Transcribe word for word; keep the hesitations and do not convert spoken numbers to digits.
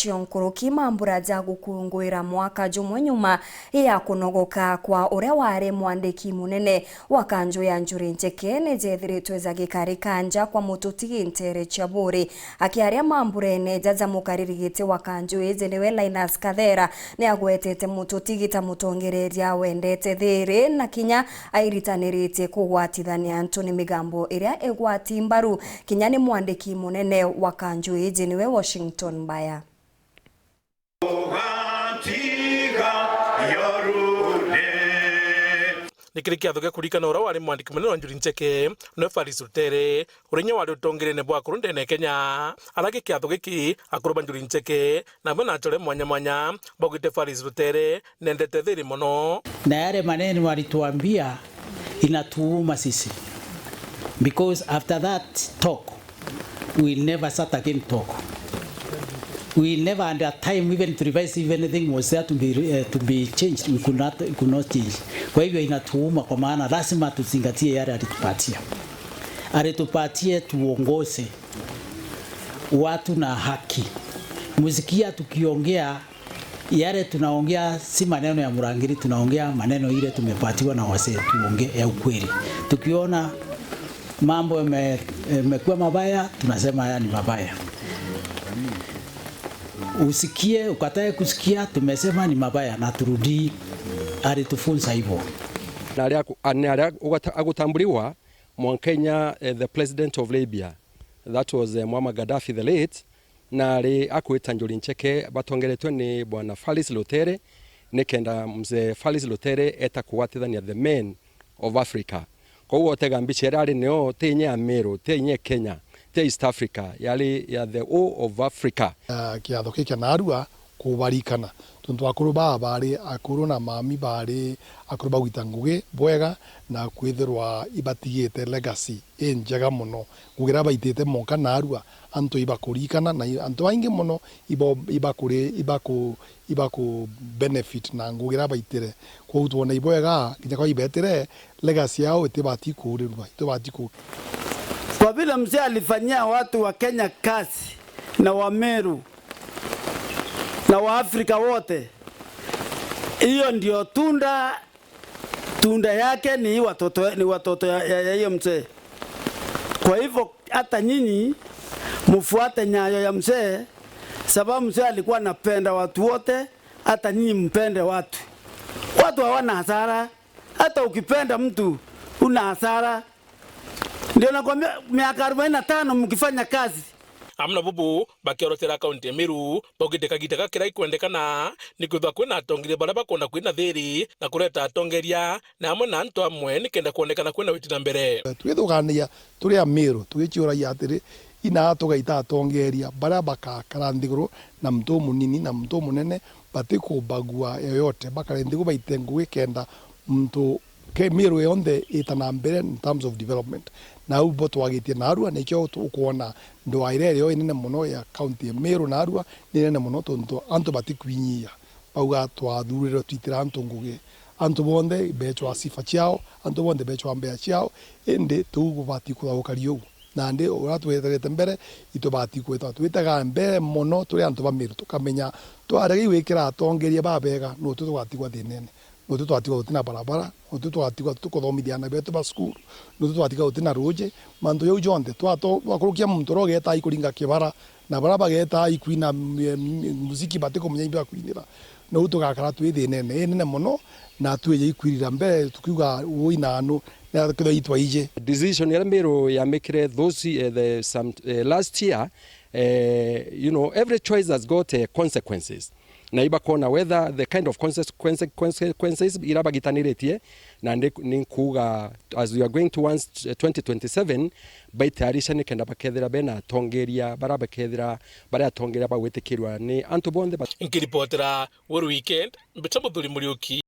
cio nkuruki, mambura ja gukunguira mwaka jumwe nyuma ya kunogoka kwa uria wari mwandiki munene wa kanju ya Njuri Ncheke ni jethiritwe jagikarika nja kwa mututigi ntere cia Buri. Akiaria mamburene jaja, mukariri giti wa kanju iji niwe Linus Kathera ni agwetete mututigi ta mutongereria wendete thiri na kinya airitaniritie kugwatithania antu ni migambo iria igwati mbaru. Kinya ni mwandiki munene wa kanju iji niwe Washington Mbaya. Ni kiri kiatho gia kuririkana uria wari mwandiki munene wa Njuri Ncheke, niwe Faris Rutere, uria inya wari utongerene bwa akuru ndene ya Kenya. Aragi kiatho giki, akuru ba Njuri Ncheke, na amwe na achore mwanya mwanya, baugite Faris Rutere nendete thiri mono. Na yale maneno walituambia inatuuma sisi. Because after that talk, we never sat again talk. We never had a time even to revise if anything was there to be, uh, to be changed. We could not, we could not change. Kwa hivyo inatuuma, kwa maana lazima tuzingatie yale alitupatia. Alitupatie tuongoze watu na haki. Musikia tukiongea, yale tunaongea si maneno ya Murangiri, tunaongea maneno ile tumepatiwa na wazee tuongee ya ukweli. Tukiona mambo yame-, yamekuwa mabaya, tunasema haya ni mabaya. Usikie, ukatae kusikia, tumesema ni mabaya na turudii. Alitufunza hivyo. Na aria aku-, a-, ni aria ugata-, agutambuliwa mwankenya, eh, the president of Libya, that was, eh, Muammar Gaddafi the late, na ari akwita Njuri Ncheke batongeretwe ni Bwana Faris Lutere, nikenda Mzee Faris Lutere eta kugwatithania the men of Africa. Koguo otega mbica iria ari nio ti inya ya Meru, ti inya ya Kenya, ti ya East Africa, yari ya the whole of Africa. Ah, kiatho kii kia naarua kubarikana, tontu akuru baa baari akuru na mami baari akuru bagwita ngugi bwega na kwithirwa ibatigite legacy injega mono. Ngugi iria baitite monka naarua, antu ibakuririkana na i-, antu baingi mono ibo-, ibakuri-, ibaku-, ibaku benefit na ngugi iria baitire. Kwou twona ibwega kinya kwa ibetire, legacy yao itibati kuurirua, itibati ku- Kwa vile mzee alifanyia watu wa Kenya kazi na Wameru na Waafrika wote, hiyo ndio tunda, tunda yake ni watoto, ni watoto ya, ya, ya hiyo mzee. Kwa hivyo hata nyinyi mfuate nyayo ya mzee, sababu mzee alikuwa anapenda watu wote, hata nyinyi mpende watu. Watu hawana hasara. Hata ukipenda mtu, una hasara. Ndio nakwambia, miaka arobaini na tano mkifanya kazi. Amwe na bubu bakiorotera kaunti ya Meru, baugite kagita gaka kiria ikwendekana ni kwithwa kwina atongeria baria bakwona kwina thiri na kureta atongeria na amwe na antu amwe nikenda kwonekana kwina witi na mbere. Twithugania turi Ameru, tugiciuragia atiri, inaa tugaita atongeria baria bagakara nthiguru na muntu umunini na muntu umunene, batikumbagua yoyote, bakare nthiguru baite ngugi kenda muntu ke-, Meru yonthe ita na mbere in terms of development. Na au bo twagitie naarua, nikio tu-, ukwona ndwaa iria irio inene mono ya county ya Meru naarua ni nene mono, tontu antu batikwinyia. Bauga twathurirwe twitira antu ngugi. Antu bonthe bechwa sifa ciao, antu bonthe bechwa mbea ciao, indi tuu bubati kuthaukari uu. Nandi uria tweterete mbere, itubati kwithwa twitaga mbere mono turi antu ba Meru, tukamenya twarega gwikira atongeria babega, nutwi tugatigwa thinene, nutwi twatigwa tutina barabara, nutwi twatigwa tukuthomithia aana betu ba cukuru, nutwi twatigwa tutina ruuji, mantu jau jonthe. Twato-, twakurukia muntu uria ugeeta ikuringa kibara, na baria bageeta ikwina m-, m-, muziki batikumenya ibakwinira. Nou tugakara twi thinene inene mono, na twije ikwirira mbere tukiuga, "Ui naanu, na kethirwa itwaije." Decision iria Meru yamikire those, eh, the, some, eh, last year, eh, you know, every choice has got, eh, consequences. Na ibakona whether the kind of consequences, consequences iria bagitaniritie, na ndi-, ni nkuuga as we are going towards, eh, twenty twenty-seven, baitayarisha nikenda bakethira bena atongeria, baria bakethira bari atongeria bagwitikirwa ni antu bonthe ba- Nkiripotera Weru Weekend, mbita Muthuri Muriuki.